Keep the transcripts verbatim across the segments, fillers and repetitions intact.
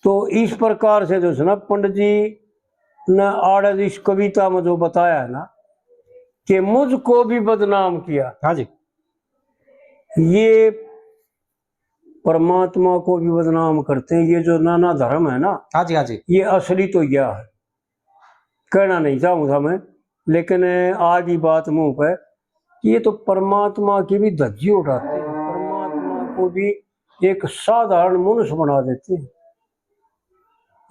तो इस प्रकार से जो है ना, पंडित जी ने आड़े इस कविता में जो बताया है ना, कि मुझको भी बदनाम किया। हाँ जी। ये परमात्मा को भी बदनाम करते हैं। ये जो नाना धर्म है ना, हाँ जी, हाँ जी। ये असली तो यह है, कहना नहीं चाहूँ था मैं, लेकिन आ गई बात मुंह पे कि ये तो परमात्मा की भी धज्जी उड़ाते हैं, परमात्मा को भी एक साधारण मनुष्य बना देते हैं।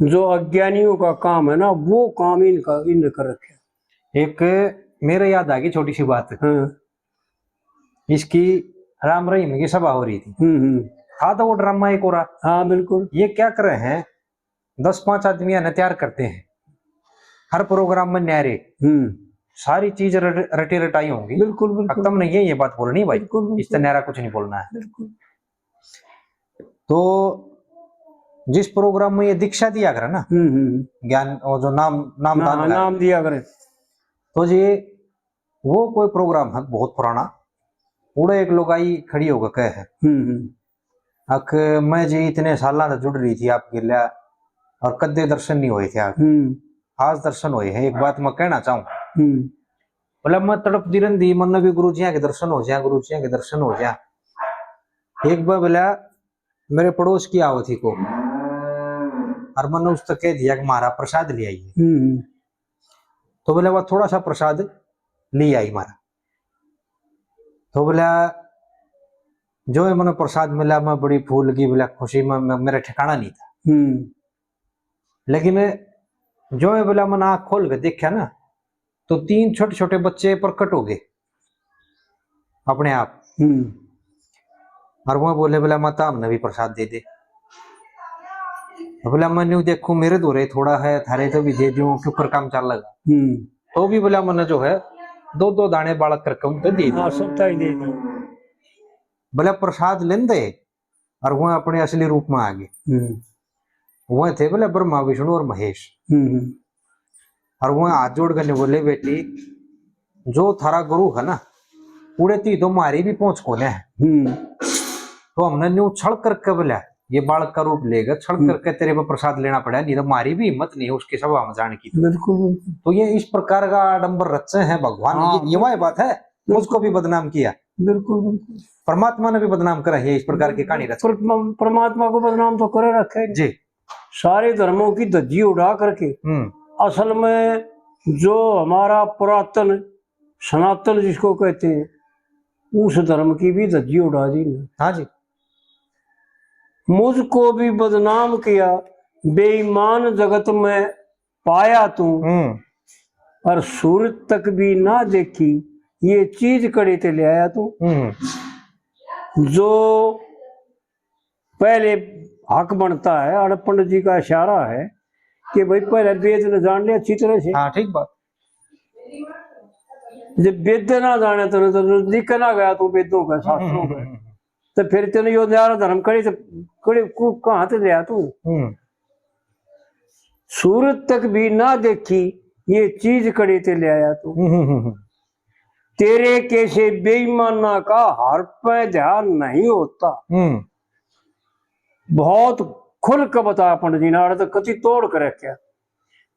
जो अज्ञानियों का काम है ना, वो काम इनका, इनने कर रखे। एक मेरे याद आ गई छोटी सी बात। हाँ। इसकी राम रहीम की सभा हो रही थी। हम्म, हम्म। था तो वो ड्रामा एक हो रहा। हाँ, बिल्कुल। ये क्या कर रहे हैं, दस पांच आदमियां ने तैयार करते हैं, हर प्रोग्राम में न्यारे। हम्म। सारी चीज रट-, रटी रटाई होंगी। बिल्कुल, बिल्कुल। अब तुमने ये, ये बात बोलनी भाई, बिल्कुल, बिल्कुल। इस तरह न्यारा कुछ नहीं बोलना है। बिल्कुल। तो जिस प्रोग्राम में ये दीक्षा दिया करे ना, हम्म, हम्म। ज्ञान, और जो नाम, नामदान हाँ, करे। नाम दिया करे। तो जी, वो कोई प्रोग्राम है बहुत पुराना, उड़े एक लुगाई खड़ी होकर कहे है, हम्म, हम्म। अक मैं जी इतने साल से जुड़ रही थी आपके लिए, और कदे दर्शन नहीं हुए थे आप। हम्म। आज दर्शन हुए हैं, एक बात मैं कहना चाहूँ। हम्म। बोला, मैं तड़पती रहंदी, मन्ने भी गुरु जियां के दर्शन हो जाए, गुरु जियां के दर्शन हो जाए। एक बार बोला, मेरे पड़ोस की आवत ही को, और मन्ने उस तक कह दिया कि म्हारा प्रसाद ले आइए। हम्म। तो बोला, वह थोड़ा सा प्रसाद ले आई म्हारा। तो बोला, जो है मन्ने प्रसाद मिला, मैं बड़ी फूल गई, बोला, खुशी में मैं, मेरा ठिकाना नहीं था। हम्म। लेकिन जो है बोला, मैंने आँख खोल के देखा ना, तो तीन छोटे छोटे बच्चे प्रकट हो गए अपने आप। हम्म। और वह बोले, बोला, माता, हमने भी प्रसाद दे दे। तो बोला, मैं न्यू देखूं, मेरे धोरे थोड़ा है, थारे तो भी दे दूं, क्यों कर काम चल लगा। हम्म। तो भी बोला, मैंने जो है दो दो दाने बालक करके उनको दे दिए। हाँ, सबका ही दे दिए। बोला, प्रसाद लेंदे और वह अपने असली रूप में आ गए। हम्म। वह थे बोले ब्रह्मा, विष्णु और महेश। हम्म। और वह हाथ जोड़ करने बोले, बेटी, जो थारा गुरु है ना, उड़े ती तो मारी भी पहुंच कोने है। हम्म। तो हमने न्यू छल करके बोला, ये बालक का रूप लेकर छल हम्म। करके तेरे पे प्रसाद लेना पड़ा, नहीं तो मारी भी हिम्मत नहीं है उसकी सभा में जाने की। बिल्कुल, बिल्कुल। तो ये इस प्रकार का आडंबर रचे हैं भगवान। हाँ, ये, ये वही बात है, मुझको भी बदनाम किया। बिल्कुल, बिल्कुल। परमात्मा ने भी बदनाम करा है इस प्रकार की कहानी रच। पर-, परमात्मा को बदनाम तो करे रखे जी। सारे धर्मों की धज्जी उड़ा करके हम्म। असल में जो हमारा पुरातन सनातन जिसको कहते हैं, उस धर्म की भी धज्जी उड़ा दी ने। हाँ जी। मुझको भी बदनाम किया, बेईमान जगत में पाया तू, हम्म। और सूरत तक भी ना देखी, ये चीज कड़े ते ले आया तू। हम्म। जो पहले हक बनता है, और पंडित जी का इशारा है कि भाई, पहले वेद ने जान ले अच्छी तरह से। हाँ, ठीक बात। जब वेद ना जाने तने, तो लिख ना गया तू वेदों का, शास्त्रों का, हम्म। तो फिर तेने यो न्यारा धर्म कड़े से, कड़े को कहाँ से लिया तू? हम्म। सूरत तक भी ना देखी, ये चीज कड़े ते ले आया तू। हम्म, हम्म, हम्म। तेरे कैसे बेईमाना का हर पे ध्यान नहीं होता। हम्म। बहुत खुल के बताया पंडित जी ने, आड़े तो कति तोड़ के रखा।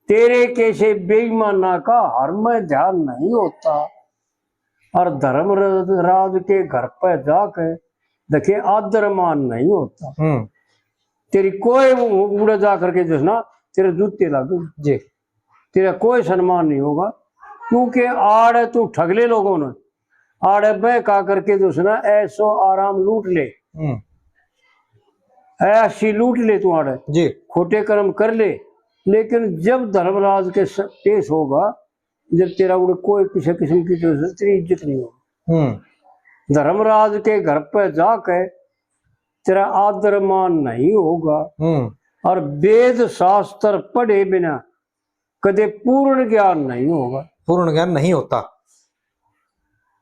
तेरे कैसे बेईमाना का हर में ध्यान नहीं होता, और धर्मराज के घर पे जाके देखे आदर मान नहीं होता। हम्म। तेरी कोई उ-, उड़े जा करके जो है ना, तेरे जूते लागू जी। तेरा कोई सम्मान नहीं होगा, क्योंकि आड़े तू ठगले लोगों ने आड़े बहका करके जो है ना, ऐसो आराम लूट ले, हम्म। ऐसी लूट ले तू आड़े, जी। खोटे कर्म कर ले, लेकिन जब धर्मराज के स-, पेश होगा, जब तेरा उड़े कोई किसी किस्म की जो है, तेरी इज्जत नहीं होगी। हम्म। धर्मराज के घर पे जाके तेरा आदर मान नहीं होगा। हम्म। और वेद शास्त्र पढ़े बिना कदे पूर्ण ज्ञान नहीं होगा। पूर्ण ज्ञान नहीं होता।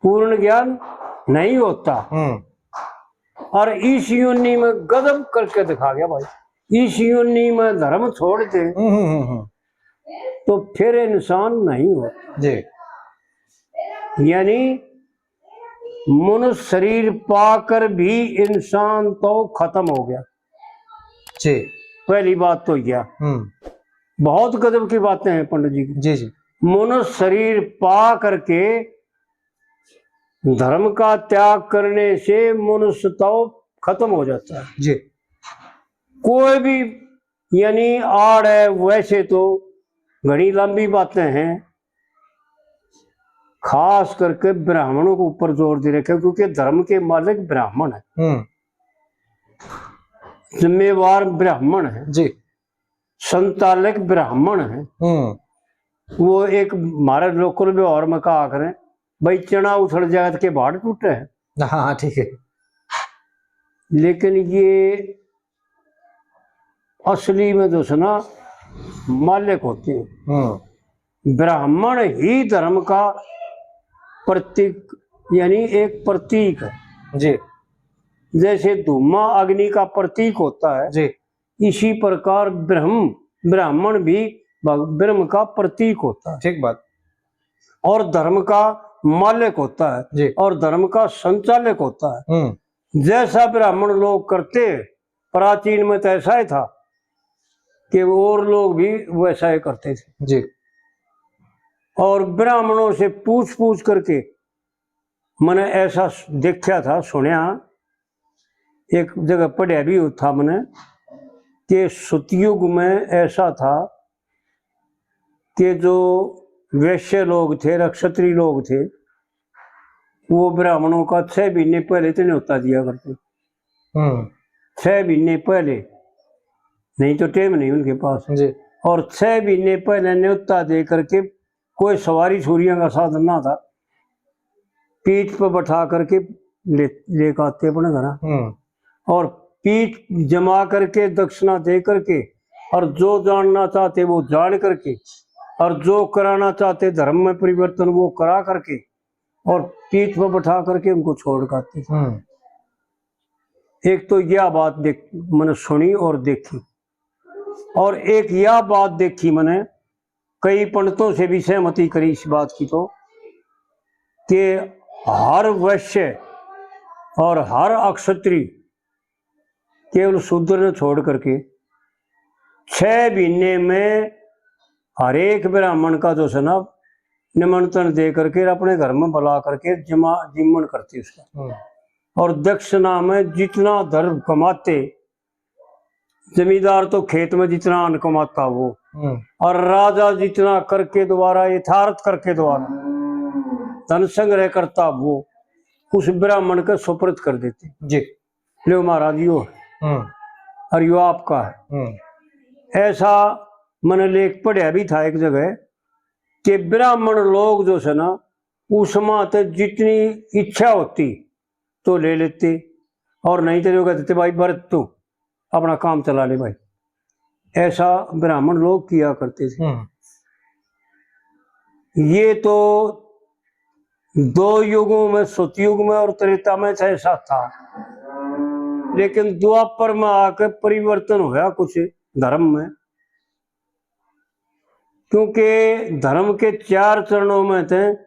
पूर्ण ज्ञान नहीं होता। हम्म। और इस योनि में गजब करके दिखा गया भाई, इस योनि में धर्म छोड़ दे, हम्म, हम्म, हम्म, हम्म। तो फिर इंसान नहीं होता। जी। यानी मनुष्य शरीर पाकर भी इंसान तो खत्म हो गया। जी। पहली बात तो यह। हम्म। बहुत गजब की बातें हैं पंडित जी की। जी, जी। मनुष्य शरीर पा करके धर्म का त्याग करने से मनुष्य तो खत्म हो जाता है। जी। कोई भी, यानी आड़ है, वैसे तो घणी लंबी बातें हैं, खास करके ब्राह्मणों के ऊपर जोर दे रखे, क्योंकि धर्म के मालिक ब्राह्मण है, हम्म। जिम्मेवार ब्राह्मण है, जी। संचालक ब्राह्मण है। हम्म। वो एक हमारे लोकल व्यवहार में कहा करें, भाई, चना उछड़ जाए तो के भाड़ टूटे है। हाँ, हाँ, ठीक है। लेकिन ये असली में जो है ना, मालिक होते हैं। हम्म। ब्राह्मण ही धर्म का प्रतीक, यानी एक प्रतीक है। जी। जैसे धूमा अग्नि का प्रतीक होता है, जी। इसी प्रकार ब्रह्म, ब्राह्मण भी भग-, ब्रह्म का प्रतीक होता है। ठीक बात। और धर्म का मालिक होता है, जी। और धर्म का संचालक होता है। हम्म। जैसा ब्राह्मण लोग करते, प्राचीन में तो ऐसा ही था कि और लोग भी वैसा ही करते थे। जी। और ब्राह्मणों से पूछ पूछ करके मैंने ऐसा स-, देखा था, सुनया, एक जगह पढ़या भी था मैंने कि सतयुग में ऐसा था कि जो वैश्य लोग थे, क्षत्रिय लोग थे, वो ब्राह्मणों का छह महीने पहले तो न्योता दिया करते। हम्म। छह महीने पहले, नहीं तो टाइम नहीं उनके पास। जी। और छह महीने पहले न्योता दे करके कोई सवारी छोरियां का साधन ना था, पीठ पर बैठा करके ले, लेकर आते अपने घर। हम्म। और पीठ जमा करके, दक्षिणा दे करके, और जो जानना चाहते वो जान करके, और जो कराना चाहते धर्म में परिवर्तन वो करा करके, और पीठ पर बैठा करके उनको छोड़ के आते थे। हम्म। एक तो यह बात देख, मैंने सुनी और देखी, और एक यह बात देखी मैंने, कई पंडितों से भी सहमति करी इस बात की, तो कि हर वैश्य और हर अक्षत्री, केवल शूद्र ने छोड़ करके, छह महीने में हर एक ब्राह्मण का जो है ना, निमंत्रण दे करके अपने घर में बुला करके जिमा, जिमन करती उसका। हम्म। और दक्षिणा में जितना धन कमाते, जमींदार तो खेत में जितना अन्न कमाता वो, हम्म। और राजा जितना करके द्वारा, यथार्थ करके द्वारा धन संग्रह करता वो, उस ब्राह्मण के सुपुर्द कर देते। जी। लो महाराज, यो है। हम्म। और यो आपका है। हम्म। ऐसा मैंने लेख पढ़या भी था एक जगह कि ब्राह्मण लोग जो है ना, उसमें तो जितनी इच्छा होती तो ले लेते, और नहीं तो जो कहते थे, भाई, बरत तू अपना काम चला ले भाई। ऐसा ब्राह्मण लोग किया करते थे। हम्म। ये तो दो युगों में, सतयुग में और त्रेता में ऐसा था, लेकिन द्वापर में आके परिवर्तन होया कुछ धर्म में, क्योंकि धर्म के चार चरणों में थे,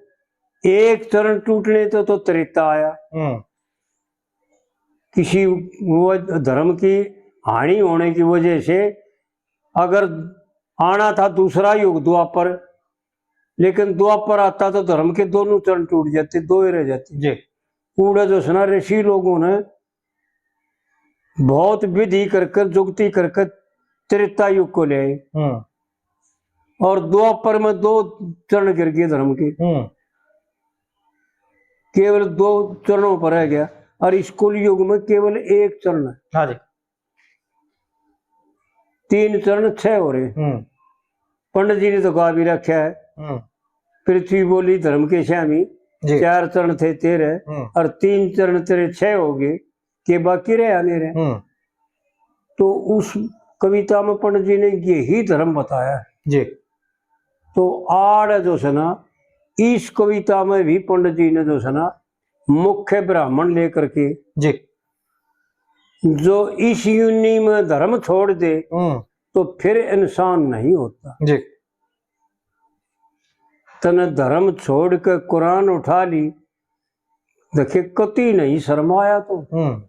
एक चरण टूटने तो, तो त्रेता आया। हम्म। किसी वो धर्म की हानि होने की वजह से अगर आना था दूसरा युग द्वापर, लेकिन द्वापर आता तो धर्म के दोनों चरण टूट जाते, दो ही रह जाते। जी। कूड़ा जो सुना, ऋषि लोगों ने बहुत विधि करके, जुक्ति करके त्रेता युग को ले आए। हम्म। और द्वापर में दो चरण गिर गए धर्म के। हम्म। केवल दो चरणों पर रह गया, और इस कलयुग में केवल एक चरण है। हाँ जी। तीन चरण छह हो रहे। हम्म। पंडित जी ने तो गा भी रखा है, हम्म। पृथ्वी बोली धर्म के स्वामी, जी। चार चरण थे तेरे, हम्म। और तीन चरण तेरे छह हो गए, के बाकी रहे मेरे। हम्म। तो उस कविता में पंडित जी ने यही धर्म बताया है। जी। तो आड़ जो है ना, इस कविता में भी पंडित जी ने जो है ना, मुख्य ब्राह्मण लेकर के, जी। जो इस योनि में धर्म छोड़ दे, हम्म। तो फिर इंसान नहीं होता। जी। तने धर्म छोड़ के कुरान उठा ली, देखे, कती नहीं शर्म आया तो। हम्म।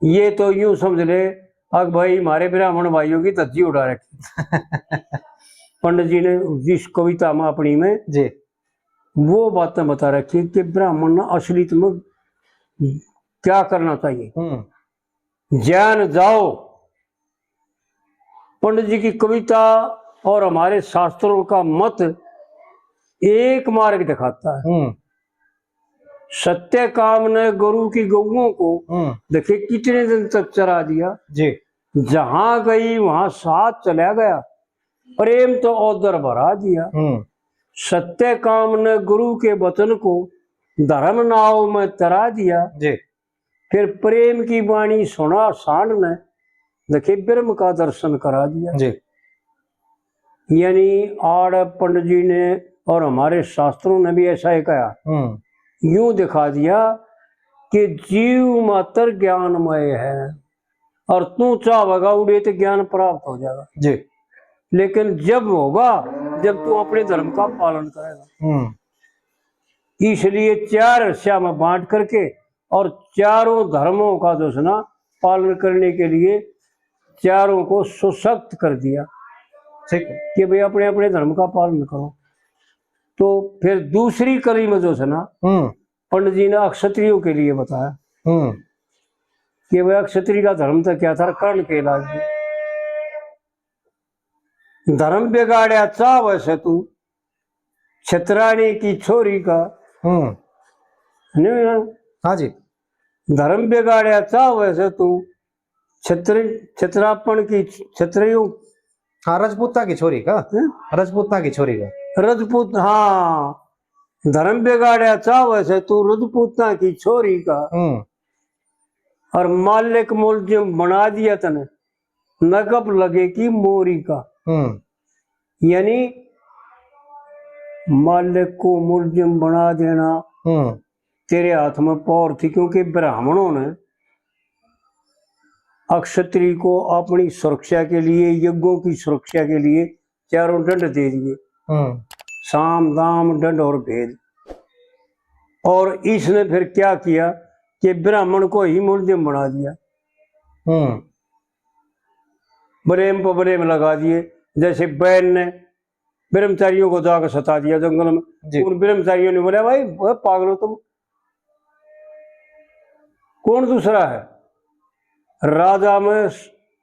ये तो यूं समझ ले, अक भाई, हमारे ब्राह्मण भाइयों की धज्जी उड़ा रखी। पंडित जी ने जिस कविता में अपनी में जी। वो बातें बता रखी कि ब्राह्मण ने असलियत में क्या करना चाहिए। हम्म। ज्यान जाओ, पंडित जी की कविता और हमारे शास्त्रों का मत एक मार्ग दिखाता है। हम्म। सत्य काम ने गुरु की गऊओं को, हम्म। देखिए, कितने दिन तक चरा दिया। जी। जहां गई वहां साथ चला गया, प्रेम तो उधर भरा दिया। हम्म। सत्य काम ने गुरु के वचन को धर्म नाव में तरा दिया। जी। फिर प्रेम की बाणी सुना सांड ने, देखे ब्रह्म का दर्शन करा दिया। जी। यानी आड़ पंडित जी ने और हमारे शास्त्रों ने भी ऐसा ही कहा, हम्म। यूं दिखा दिया कि जीव मात्र ज्ञानमय है और तू चाहेगा उड़े तो ज्ञान प्राप्त हो जाएगा। जी। लेकिन जब होगा, जब तू अपने धर्म का पालन करेगा। हम्म। इसलिए चार हिस्सा में बांट करके और चारों धर्मों का जो है ना पालन करने के लिए चारों को सशक्त कर दिया। ठीक है। कि भाई अपने अपने धर्म का पालन करो। तो फिर दूसरी कली में जो है ना हम्म। पंडित जी ने अक्षत्रियों के लिए बताया हम्म। कि भाई अक्षत्रिय का धर्म तो क्या था, कर्ण के इलाज में। धर्म बिगाड़या चाहवै सै तू, छतरानी की छोरी का। हम्म। नहीं ना? हाँ जी। धर्म बिगाड़या चाहवै सै तू, छत्र-, छतरापन की, छतरियों हाँ, रजपूता की छोरी का। हैं? रजपूता की छोरी का। रजपूत, हाँ। धर्म बिगाड़या चाहवै सै तू, रजपूता की छोरी का। हम्म। और मालिक मुलजिम बना दिया तने, नगप लगे की मोरी का। हम्म। यानी मालिक को मुलजिम बना देना हम्म। तेरे हाथ में पावर थी, क्योंकि ब्राह्मणों ने अक्षत्री को अपनी सुरक्षा के लिए, यज्ञों की सुरक्षा के लिए चारों दंड दे दिए। हम्म। साम, दाम, दंड और भेद। और इसने फिर क्या किया कि ब्राह्मण को ही मुलजिम बना दिया। हम्म। ब्लेम पर ब्लेम लगा दिए। जैसे बैन ने ब्रह्मचारियों को जाकर सता दिया जंगल में। जी। उन ब्रह्मचारियों ने बोला, "भाई, वह पागल हो तुम, कौन दूसरा है?" राजा में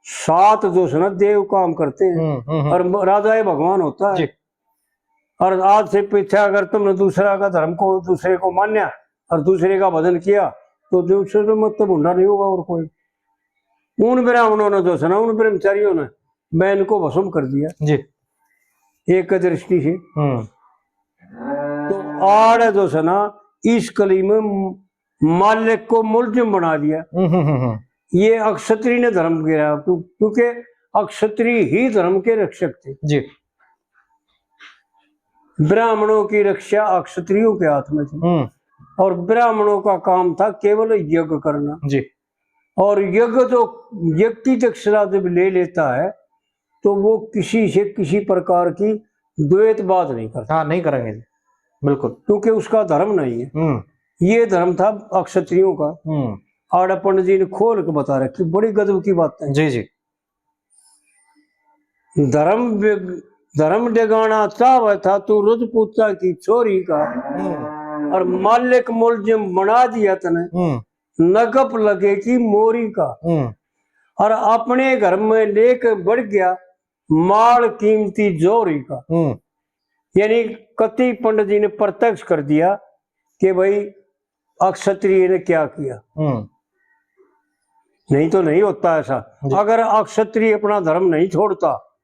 सात जो है ना देव काम करते हैं, हम्म, हम्म, हम्म। और राजा ये भगवान होता है। जी। और आज से पीछे अगर तुमने दूसरा का धर्म को, दूसरे को मान्या और दूसरे का भजन किया, तो दूसरे में तो भूंडा नहीं होगा और कोई। उन ब्राह्मणों ने जो है ना, उन ब्रह्मचारियों ने बैन को भस्म कर दिया। जी। एक दृष्टि से। हम्म। तो आड़ जो है ना, इस कली में मालिक को मुलजिम बना दिया। हम्म, हम्म, हम्म, हम्म। ये अक्षत्री ने धर्म गिराया, क्यों-, क्योंकि अक्षत्री ही धर्म के रक्षक थे। जी। ब्राह्मणों की रक्षा अक्षत्रियों के हाथ में थी। हम्म। और ब्राह्मणों का काम था केवल यज्ञ करना। जी। और यज्ञ जो, यज्ञ की दक्षिणा जब ले लेता है, तो वो किसी से किसी प्रकार की द्वैतवाद नहीं करता। हाँ, नहीं करेंगे जी, बिल्कुल। क्योंकि उसका धर्म नहीं है। हम्म। ये धर्म था अक्षत्रियों का। हम्म। आड़ा पंडित जी ने खोल के बता रखी, बड़ी गजब की बात है। जी, जी। धर्म बिग-, धर्म डिगाना चाहवै था तू रजपूता की छोरी का, हम्म। और मालिक मुलजिम बना दिया तने, हम्म। नगप लगे की मोरी का, हम्म। और अपने घर में लेके बढ़ गया माल कीमती जौहरी का। हम्म। यानी कति पंडित जी ने प्रत्यक्ष कर दिया कि भाई अक्षत्रिय ने क्या किया। हम्म। नहीं तो नहीं होता ऐसा। जी। अगर अक्षत्रिय अपना धर्म नहीं छोड़ता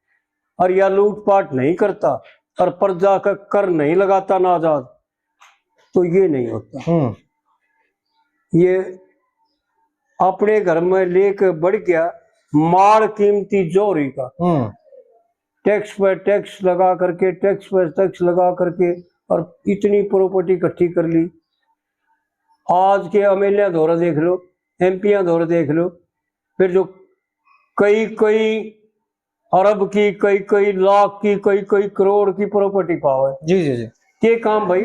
और या लूटपाट नहीं करता और प्रजा का कर नहीं लगाता नाजाद, तो ये नहीं होता। हम्म। ये अपने घर में लेके बढ़ गया माल कीमती जौहरी का। हम्म। टैक्स पर टैक्स लगा करके, टैक्स पर टैक्स लगा करके और इतनी प्रॉपर्टी इकट्ठी कर ली। आज के एमएलए धोरे देख लो, एमपीआं धोरे देख लो, फिर जो कई कई अरब की, कई कई लाख की, कई कई करोड़ की प्रॉपर्टी पावे। जी, जी, जी। के काम भाई?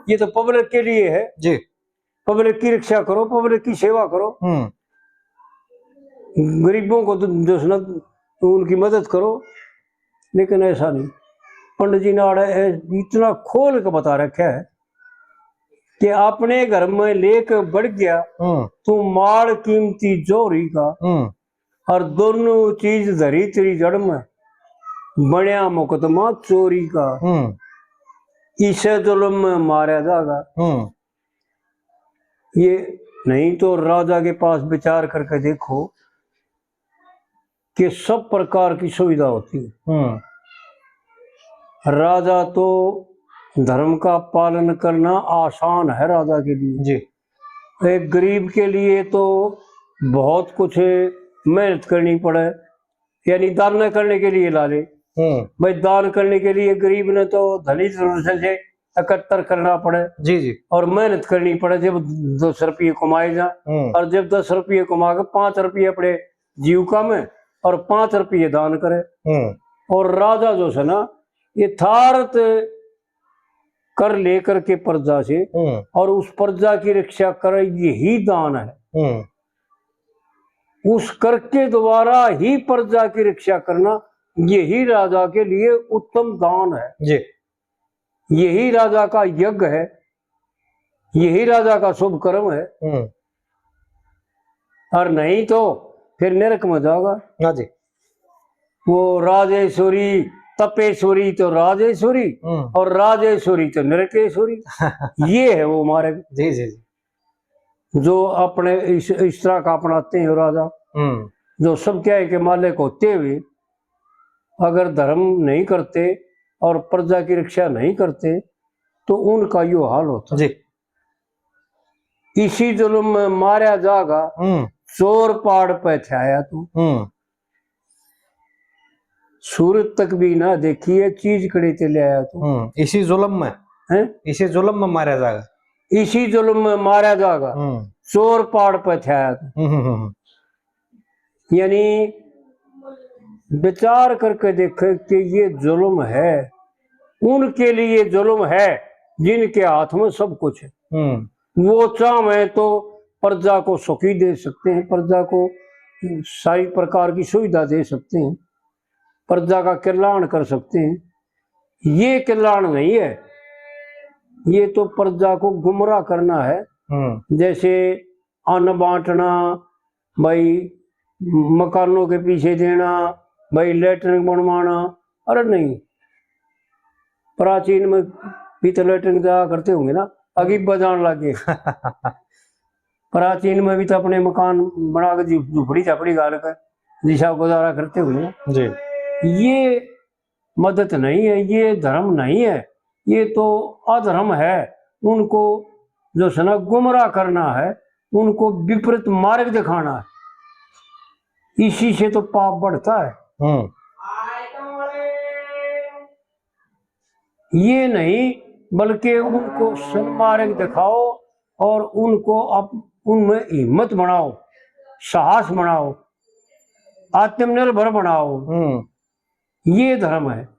ये तो पब्लिक के लिए है। जी। पब्लिक की रक्षा करो, पब्लिक की सेवा करो। हम्म। गरीबों को तो जो है ना, उनकी मदद करो, लेकिन ऐसा नहीं। पंडित जी ने आड़े ऐ-, इतना खोल के बता रखा है कि अपने घर में लेके बढ़ गया हम्म। तू माल कीमती जोहरी का, हम्म। और दोनों चीज धरी तेरी जड़ में, बनया मुकदमा चोरी का। हम्म। इसे जुल्म में मारा जागा। हम्म। ये नहीं तो राजा के पास विचार करके देखो कि सब प्रकार की सुविधा होती है। हम्म। राजा तो धर्म का पालन करना आसान है राजा के लिए। जी। एक गरीब के लिए तो बहुत कुछ मेहनत करनी पड़े, यानी दान करने के लिए ला ले। हम्म। भाई, दान करने के लिए गरीब ने तो धनी धनुष से इकट्ठा करना पड़े जी, जी। और मेहनत करनी पड़े। जब दस रुपये कमाए जा हम्म। और जब दस रुपये कमा के पाँच रुपये अपने जीविका में और पाँच रुपये दान करे। हम्म। और राजा जो है ना, यथार्थ कर लेकर के प्रजा से हम्म। और उस प्रजा की रक्षा करे, यही दान है। हम्म। उस कर के द्वारा ही प्रजा की रक्षा करना, यही राजा के लिए उत्तम दान है। जी। यही राजा का यज्ञ है, यही राजा का शुभ कर्म है। हम्म। और नहीं तो फिर नरक में जाओगा। हाँ जी। वो राजेश्वरी, तपेश्वरी तो राजेश्वरी हम्म। और राजेश्वरी तो नरकेश्वरी। ये है वो मार्ग। जी, जी, जी। जो अपने इस, इस तरह का अपनाते हैं राजा, हम्म। जो सब क्या है कि मालिक होते हुए अगर धर्म नहीं करते और प्रजा की रक्षा नहीं करते तो उनका यो हाल होता। जी। इसी जुल्म में मारा जागा, हम्म। चोर पाड़ पे थे आया तू। हम्म। सूरत तक भी ना देखी है, चीज कड़े ते ले आया तू। हम्म, इसी जुल्म में, हैं? इसी जुल्म में मारा जागा। इसी जुल्म में मारा जागा। हम्म। चोर पाड़ पे थे आया तू। हम्म, हम्म, हम्म। यानी विचार करके देखे कि ये जुल्म है, उनके लिए जुल्म है जिनके हाथ में सब कुछ है। हम्म। वो चाहें तो प्रजा को सुखी दे सकते हैं, प्रजा को सारी प्रकार की सुविधा दे सकते हैं, प्रजा का कल्याण कर सकते हैं। ये कल्याण नहीं है, ये तो प्रजा को गुमराह करना है। हम्म। जैसे अन्न बांटना, भाई मकानों के पीछे देना, भाई लेटरिन बनवाना। अरे नहीं, प्राचीन में भी तो लेटरिन जाया करते होंगे ना, अगीब बजान लग गए। प्राचीन में भी तो अपने मकान बना के झु-, झुपड़ी झापड़ी गाल कर जिसा गुजारा करते होंगे ना। जी। ये मदद नहीं है, ये धर्म नहीं है, ये तो अधर्म है। उनको जो है ना गुमराह करना है, उनको विपरीत मार्ग दिखाना है, इसी से तो पाप बढ़ता है। हम्म। ये नहीं, बल्कि उनको सन्मार्ग दिखाओ और उनको अप-, उनमें हिम्मत बनाओ, साहस बनाओ, आत्मनिर्भर बनाओ। हम्म। ये धर्म है।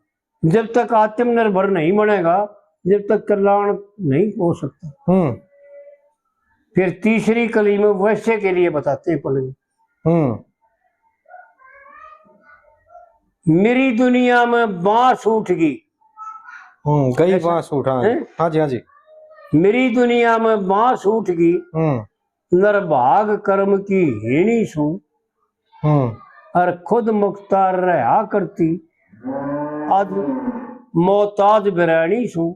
जब तक आत्मनिर्भर नहीं बनेगा, जब तक कल्याण नहीं हो सकता। हम्म। फिर तीसरी कली में वैश्य के लिए बताते हैं पंडित जी। हम्म। मेरी दुनिया में बांस उठ गई। हम्म, गई ऐसा बांस उठ, हाँ। हैं? हाँ जी, हाँ जी। मेरी दुनिया में बांस उठ गई। हम्म। निर्भाग कर्म की हीणी सूं। हम्म। और खुद मुख्तार रहा करती, आज मोहताज बिरानी सूं।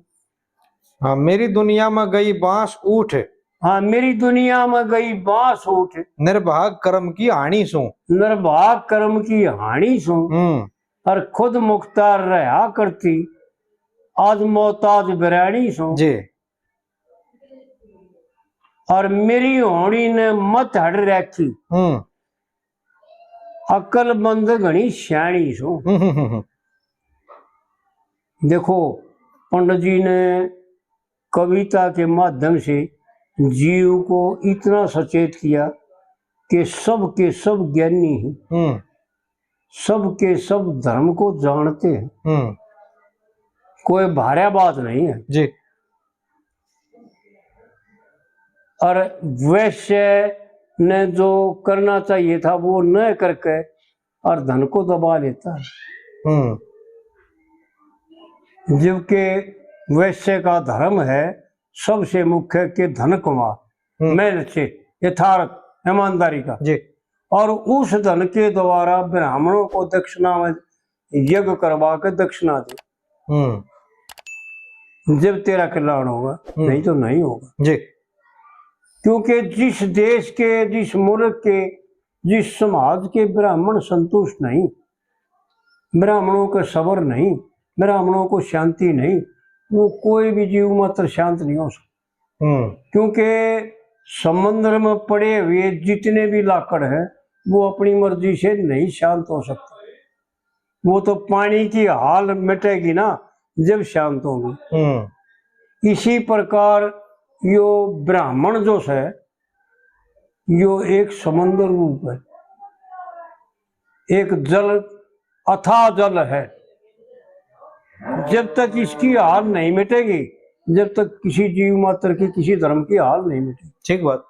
हाँ, मेरी दुनिया में गई बांस उठ। हाँ, मेरी दुनिया में गई बांस उठ। निर्भाग कर्म की हानि सूं। निर्भाग कर्म की हानि सूं। हम्म। और खुद मुख्तार रहा करती, आज मोहताज बिरानी सूं। जी। और मेरी होनी ने मत हड़ रखी। हम्म। अकलमंद घणी स्याणी सूं। हम्म, हम्म, हम्म, हम्म। देखो, पंडित जी ने कविता के माध्यम से जीव को इतना सचेत किया कि सब के सब ज्ञानी हैं, हम्म। सब के सब धर्म को जानते हैं, हम्म। कोई भार्या बात नहीं है जी। और वैश्य ने जो करना चाहिए था वो न करके और धन को दबा लेता है। हम्म। जबकि वैश्य का धर्म है सबसे मुख्य कि धन कमा, हम्म। मेहनत से, यथार्थ, ईमानदारी का। जी। और उस धन के द्वारा ब्राह्मणों को दक्षिणा में यज्ञ करवा के दक्षिणा दे। हम्म। जब तेरा कल्याण होगा, हम्म। नहीं तो नहीं होगा। जी। क्योंकि जिस देश के, जिस मुल्क के, जिस समाज के ब्राह्मण संतुष्ट नहीं, ब्राह्मणों का सबर नहीं, ब्राह्मणों को शांति नहीं, वो कोई भी जीव मात्र शांत नहीं हो सकता। हम्म। क्योंकि समुद्र में पड़े हुए जितने भी लाकड़ हैं, वो अपनी मर्जी से नहीं शांत हो सकते। वो तो पानी की हाल मिटेगी ना, जब शांत होगी। हम्म। इसी प्रकार यो ब्राह्मण जो है, यो एक समंदर रूप है, एक जल, अथाह जल है। जब तक इसकी हाल नहीं मिटेगी, जब तक किसी जीव मात्र की, किसी धर्म की हाल नहीं मिटेगी। ठीक बात।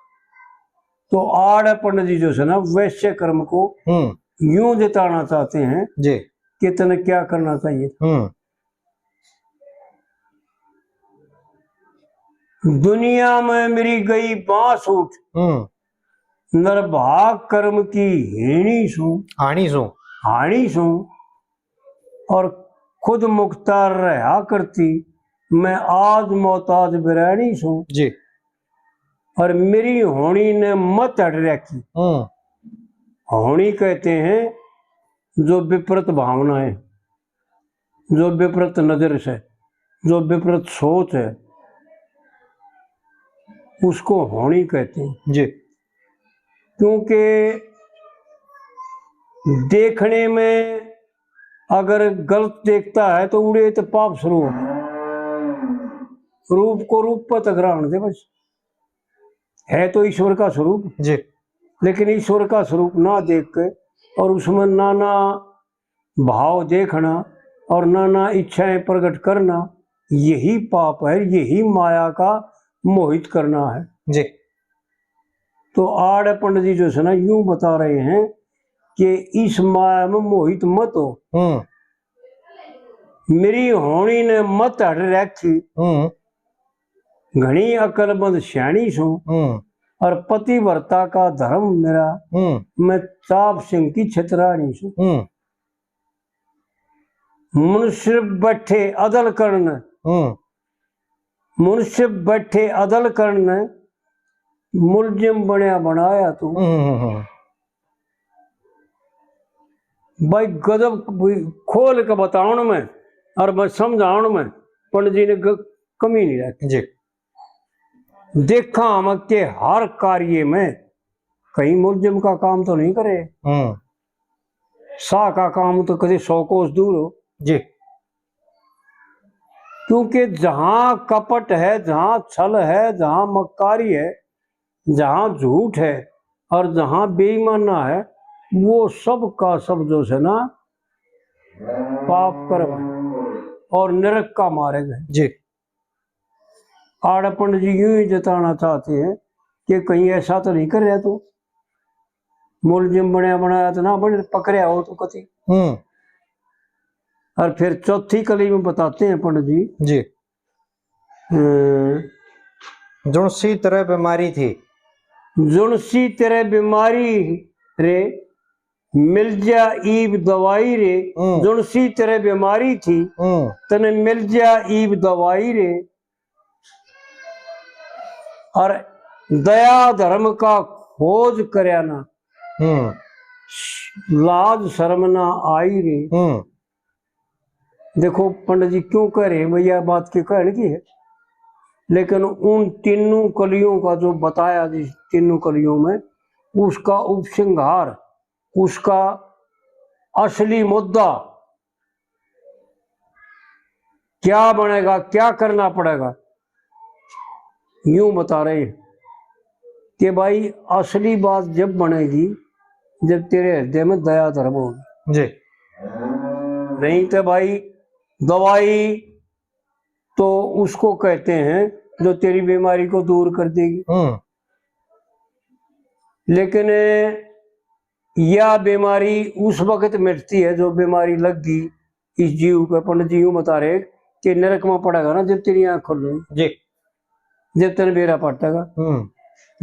तो आड़ पंडित जी जो है ना, वैश्य कर्म को हम्म। यूं जताना चाहते हैं जी। कि तने क्या करना चाहिए। हम्म। दुनिया में मेरी गई बांस उठ, हम्म। निर्भाग कर्म की हीणी सूं, हाणी सूं। हाणी सूं, और खुद मुख्तार रहा करती, मैं आज मोहताज बिरहणी सूं। जी। और मेरी होनी ने मत हट रखी। हम्म। होनी कहते हैं जो विपरीत भावना है, जो विपरीत नजर से, जो विपरीत सोच है, उसको होनी कहते हैं। जी। क्योंकि देखने में अगर गलत देखता है तो उड़े तो पाप शुरू हो। रूप को रूप पर तक रहने दे बस। है तो ईश्वर का स्वरूप। जी। लेकिन ईश्वर का स्वरूप ना देख के और उसमें नाना भाव देखना और नाना इच्छाएं प्रकट करना, यही पाप है, यही माया का मोहित करना है। जी। तो आड़ पंडित जी जो है ना, यूं बता रहे हैं कि इस माया में मोहित मत हो। हम्म। मेरी होनी ने मत हट रखी। हम्म। घणी अकलमंद स्याणी सूं। हम्म। और पतिव्रता का धर्म मेरा, हम्म। मैं चाप सिंह की छतरानी सूं। हम्म। मनुष्य बैठे अदल करण, हम्म। मनुष्य बैठे अदल करण, मुलजिम बनया बनाया तू। हम्म, हम्म, हम्म। भाई, गजब खोल के बतावण में और मैं समझावण में पंडित जी ने ग-, कमी नहीं रखी। जी। देखा हम के हर कार्य में कहीं मुलजिम का काम तो नहीं करे। हम्म। शाह का काम तो कभी सौ कोस दूर हो। जी। क्योंकि जहां कपट है, जहां छल है, जहां मक्कारी है, जहां झूठ है और जहां बेईमाना है, वो सब का सब जो है ना, पाप कर्म है और नरक का मार्ग है। जी। आड़ पंडित जी यूं ही जताना चाहते हैं कि कहीं ऐसा तो नहीं कर रहा तू, मुलजिम बनया बनाया तो ना बन पकड़या हो तू कति। हम्म। और फिर चौथी कली में बताते हैं पंडित जी। जी। हम्म। जुणसी तरह बीमारी थी। जुणसी तरह बीमारी रे, मिल जा ईब दवाई रे। हम्म। जुणसी तरह बीमारी थी, हम्म। तने मिल जा ईब दवाई रे। और दया धर्म का खोज करया ना, हम्म। लाज शर्म ना आई रे। हम्म। देखो पंडित जी क्यों कह रहे हैं, भैया बात के कहने की है, लेकिन उन तीनों कलियों का जो बताया, जिस तीनों कलियों में, उसका उपसंहार, उसका असली मुद्दा क्या बनेगा, क्या करना पड़ेगा, यूं बता रहे हैं कि भाई असली बात जब बनेगी जब तेरे हृदय में दया धर्म होगी। जी। नहीं तो भाई दवाई तो उसको कहते हैं जो तेरी बीमारी को दूर कर देगी। हम्म। लेकिन या बीमारी उस वक्त मिटती है जो बीमारी लग गई इस जीव पे। पंडित जी यूं बता रहे कि नरक में पड़ेगा ना जब तेरी आंख खुलेगी, जी। जब तेरे बेरा पटेगा, हम्म।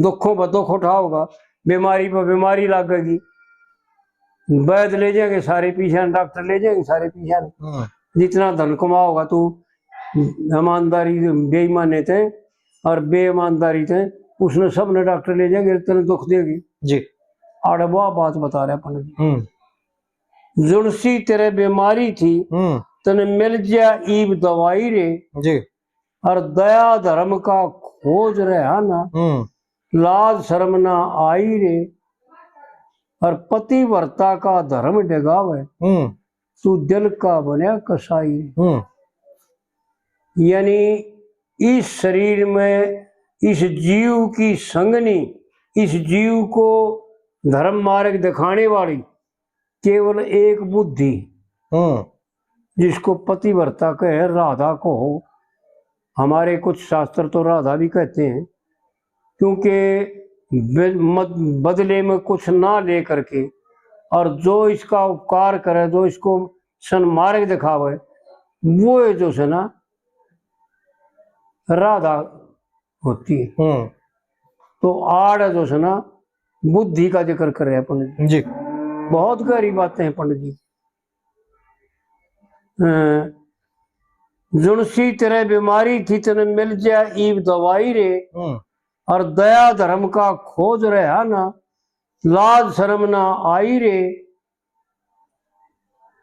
दुखों पर दुख उठाओगा, बीमारी पर बीमारी लगेगी। वैद ले जाएंगे सारे पीछे, डॉक्टर ले जाएंगे सारे पीछे। हम्म। जितना धन कमाओगा तू ईमानदारी, बेईमानी ते और बेईमानदारी ते, उसने सब ने डॉक्टर ले जाएंगे, तेने दुख देगी। जी। आड़े वो बात बता रहे पंडित जी। हम्म। जुनसी तेरे बीमारी थी, हम्म। तने मिल जा ईब दवाई रे। जी। और दया धर्म का खोज रहा ना, हम्म। लाज शर्म ना आई रे। और पतिव्रता का धर्म डगावे, हम्म। तू दिल का बन्या कसाई। हम्म। यानी इस शरीर में इस जीव की संगनी, इस जीव को धर्म मार्ग दिखाने वाली केवल एक बुद्धि, हम्म। जिसको पतिव्रता कहे, राधा को, हमारे कुछ शास्त्र तो राधा भी कहते हैं, क्योंकि बे-, मद-, बदले में कुछ ना ले करके, और जो इसका उपकार करे, जो इसको सन्मार्ग दिखावे, वो है जो है ना राधा होती है। हम्म। तो आड़ है जो है ना बुद्धि का जिक्र कर रहे हैं पंडित जी। जी। बहुत गहरी बातें हैं पंडित जी। अ, जुनसी तेरे बीमारी थी, तने मिल जा ईब दवाई रे। हम्म। और दया धर्म का खोज रहा ना, लाज शर्म ना आई रे।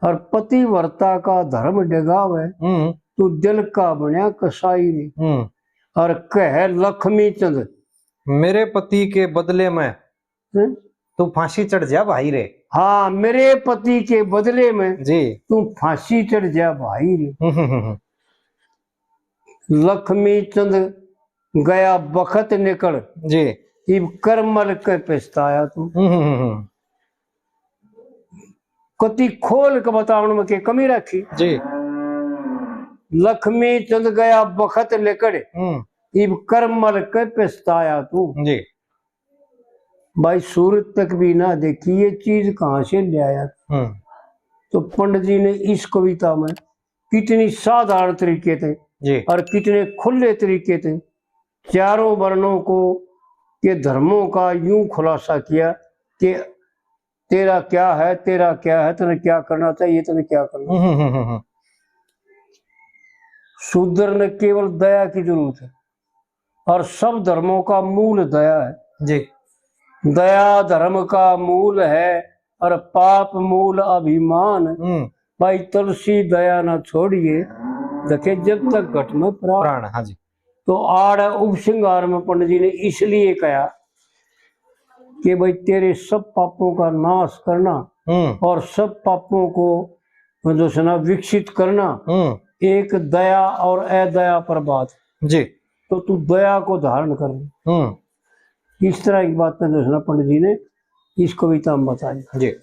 और पतिव्रता का धर्म डगावे, हम्म। तू दिल का बन्या कसाई रे। हम्म। और कह लक्ष्मी चंद, मेरे पति के बदले में, हम्म? तू फांसी चढ़ जा भाई रे। हाँ, मेरे पति के बदले में, जी। तू फांसी चढ़ जा भाई रे। हम्म, हम्म, हम्म। लक्ष्मी चंद गया बखत निकल, जी। इब करमल के पछताया तू। हम्म, हम्म, हम्म। कति खोल के बतावण में के कमी रखी। जी। लक्ष्मी चंद गया बखत निकल, हम्म। इब करमल के पछताया तू। जी। भाई, सूरत तक भी ना देखी, ये चीज कहाँ से ले आया? हम्म। तो पंडित जी ने इस कविता में कितनी साधारण तरीके थे, जी। और कितने खुले तरीके थे, चारों वर्णों को, के धर्मों का यूं खुलासा किया कि तेरा क्या है, तेरा क्या है, तने क्या करना चाहिए, तने क्या करना। हम्म, हम्म, हम्म, हम्म। शूद्र ने केवल दया की जरूरत है, और सब धर्मों का मूल दया है। जी। दया धर्म का मूल है, और पाप मूल अभिमान। हम्म। भाई, तुलसी दया ना छोड़िए, रखे जब तक घट में प्राण। प्राण, हाँ जी। तो आड़ उपसंहार में पंडित जी ने इसलिए कहा कि भाई, तेरे सब पापों का नाश करना, हम्म। और सब पापों को जो है ना विकसित करना, हम्म। एक दया और अदया प्रभात। जी। तो तू दया को धारण कर। हम्म। इस तरह की बातें जो है ना पंडित जी ने इस कविता में बताई। जी।